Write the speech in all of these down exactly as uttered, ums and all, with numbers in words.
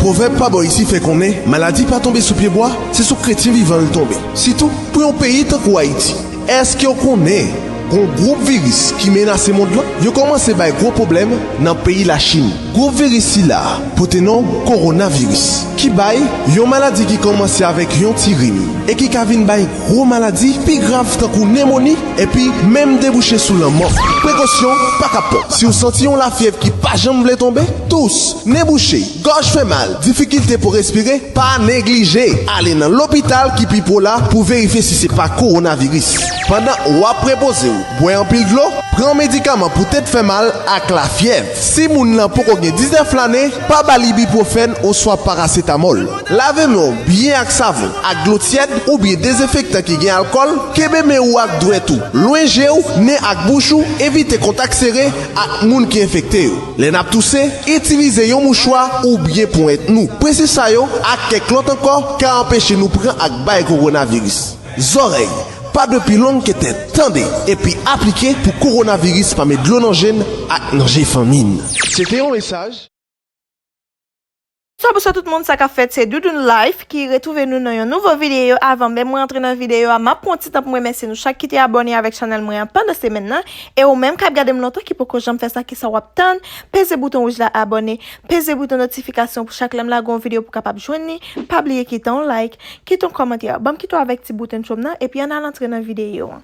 Pwovèb pa bò isi fè konnen maladi pa tonbe sou pye bwa, se sou kretyen vivan l tonbe. Sitou pou yon peyi tankou Ayiti. Èske w konnen gon gwoup viris ki menase mond lan? Yo kòmanse bay gwo pwoblèm nan peyi Lachin. Gwoup viris sila pote non kowonaviris, ki bay yon maladi ki kòmanse avèk yon ti rim e ki ka vin bay gwo maladi pi grav tankou nemoni epi menm debouche sou lanmò. Prekosyon pa ka pran. Si w santi yon lafyèv ki pa janm vle tonbe, tous, nen bouche, gòj fè mal, difikilte pou respire, pa neglije ale nan lopital ki pi pre w la pou verifye si se pa kowonaviris. Pandan w ap repoze w, bwè anpil dlo, pran medikaman pou tèt fè mal ak lafyèv. Si moun nan poko gen diznèf lane, pa ba l ibuprofèn oswa parasetamòl. Lave men w byen ak savon, ak dlo tyèd oubyen dezenfektan ki gen alkòl. Kenbe men ou ak dwèt ou lwen je w, nen ak bouch ou. Evite kontak sere ak moun ki enfekte yo. Lè n ap touse, itilize yon mouchwa oubyen ponyèt nou. Prensip sa yo ak kèk lòt ankò ka anpeche nou pran ak bay kowonaviris. Zòrèy pa dwe pi long ke tèt. Tande epi aplike pou kowonaviris pa met dlo nan je n ak nan je fanmi n. Se te yon mesaj. Sa bonswa tout moun, sa k ap fèt? Se Doudoune Life ki retwouve nou nan yon nouvo videyo. Avan menm mwen antre nan videyo a, m ap pran yon ti tan pou m remèsye nou chak ki te abòne avèk chanèl mwen an pandan semèn nan. E ou menm k ap gade m lontan ki poko janm fè sa, kisa w ap tann? Peze bouton wouj la abòne, peze bouton notifikasyon pou chak lè m lage yon videyo pou w kapab jwenn li. Pa bliye kite yon like, kite yon kòmantè, ban m kite w avèk ti bouten cho m nan, epi ann al antre nan videyo an.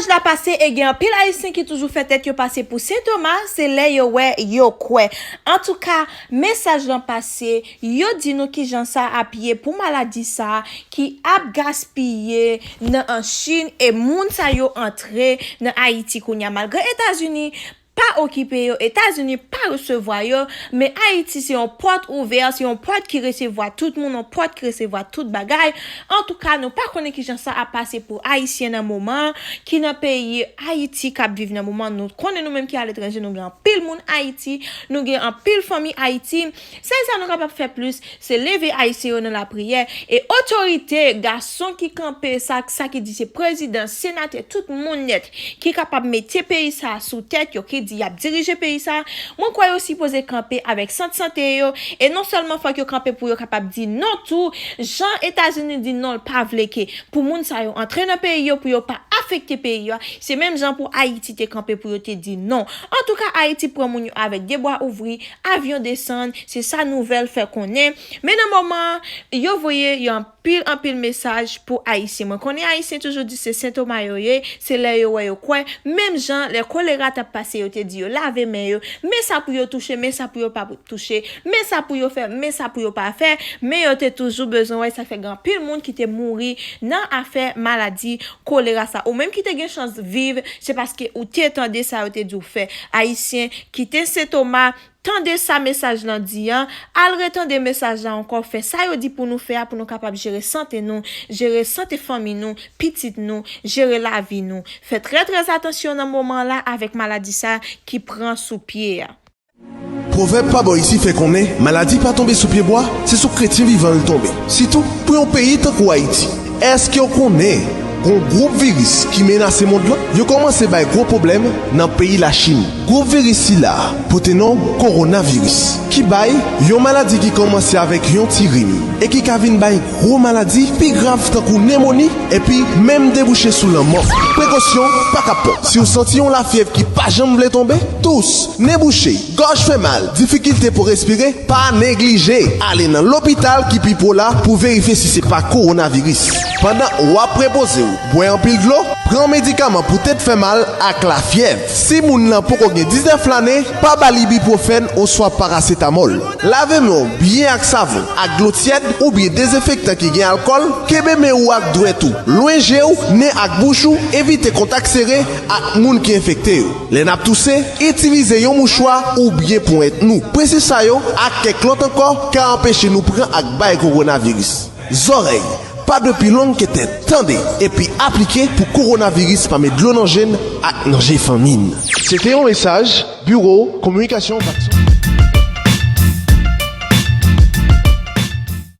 Mesaj la pase e gen anpil Ayisyen ki toujou fè tèt yo pase pou Sen Toma, se lè yo wè, yo kwè. Antouka, mesaj lan pase, yo di nou kijan sa ap ye pou maladi sa ki ap gaspiye nan an Chin e moun sa yo antre nan Ayiti kounye a. Malgre Etazini pa okipe yo, Etazini pa resevwa yo, men Ayiti se yon pòt ouvè, se yon pòt ki resevwa tout moun, yon pòt ki resevwa tout bagay. Antouka, nou pa konnen kijan sa ap pase pou Ayisyen nan moman an, ki nan peyi Ayiti k ap viv nan moman an. Nou konnen nou menm ki aletranje, nou gen anpil moun Ayiti, nou gen anpil fanmi Ayiti. Sèl sa nou kapab fè plis, se leve Ayisyen yo nan lapriyè. E otorite, gason ki kanpe, sa, sa ki di se prezidan, senatè, tout moun nèt ki kapab mete peyi sa a sou tèt yo, ki di y ap dirije peyi sa a, mwen kwè yo sipoze kanpe avèk sant sante yo. E non sèlman fòk yo kanpe pou yo kapab di non tou, jan Etazini di non, l pa vle ke pou moun sa yo antre nan peyi yo, pou yo pa afekte peyi a. Se menm jan pou Ayiti te kanpe pou yo te di non. Antouka, Ayiti pran moun yo avèk de bra ouvri, avyon desann, se sa nouvèl fè konnen. Men nan moman an, yo voye yon anpil, anpil mesaj pou Ayisyen. Mwen konnen Ayisyen toujou di se Sen Toma yo ye, se lè yo wè yo kwè. Menm jan, lè kolera t ap pase, yo te di yo lave men yo, men sa pou yo touche, men sa pou yo pa touche, men sa pou yo fè, men sa pou yo pa fè. Men yo te toujou bezwen wè, sa fè gen anpil moun ki te mouri nan afè maladi kolera sa. Ou menm ki te gen chans viv, se paske ou te tande sa yo te di w fè. Ayisyen, kite Sen Toma, tande sa mesaj lan di an, al retande mesaj la ankò, fè sa yo di pou nou fè a, pou nou kapab jere sante nou, jere sante fanmi nou, pitit nou, jere lavi nou. Fè trè, trè atansyon nan moman la avèk maladi sa ki pran sou pye a. Pwovèb pa bò isi fè konnen maladi pa tonbe sou pye bwa, se sou kretyen vivan l tonbe. Sitou pou yon peyi tankou Ayiti. Èske w konnen gon gwoup viris ki menase mond lan? Yo kòmanse bay gwo pwoblèm nan peyi Lachin. Gwoup viris sila pote non kowonaviris, ki bay yon maladi ki kòmanse avèk yon ti rim e ki ka vin bay gwo maladi pi grav tankou nemoni epi menm debouche sou lanmò. Prekosyon pa ka pran. Si w santi yon lafyèv ki pa janm vle tonbe, tous, nen bouche, gòj fè mal, difikilte pou respire, pa neglije ale nan lopital ki pi pre w la pou verifye si se pa kowonaviris. Pandan w ap repoze w, bwè anpil dlo, pran medikaman pou tèt fè mal ak lafyèv. Si moun nan poko gen diznèf lane, pa ba l ibuprofèn oswa parasetamòl. Lave men w byen ak savon, ak dlo tyèd oubyen dezenfektan ki gen alkòl. Kenbe men ou ak dwèt ou lwen je w, nen ak bouch ou. Evite kontak sere ak moun ki enfekte yo. Lè n ap touse, itilize yon mouchwa oubyen ponyèt nou. Prensip sa yo ak kèk lòt ankò ka anpeche nou pran ak bay kowonaviris. Zòrèy pa dwe pi long ke tèt. Tande epi aplike pou kowonaviris pa met dlo nan je n ak nan je fanmi n. Se te yon mesaj Biwo Kominikasyon Vaksen.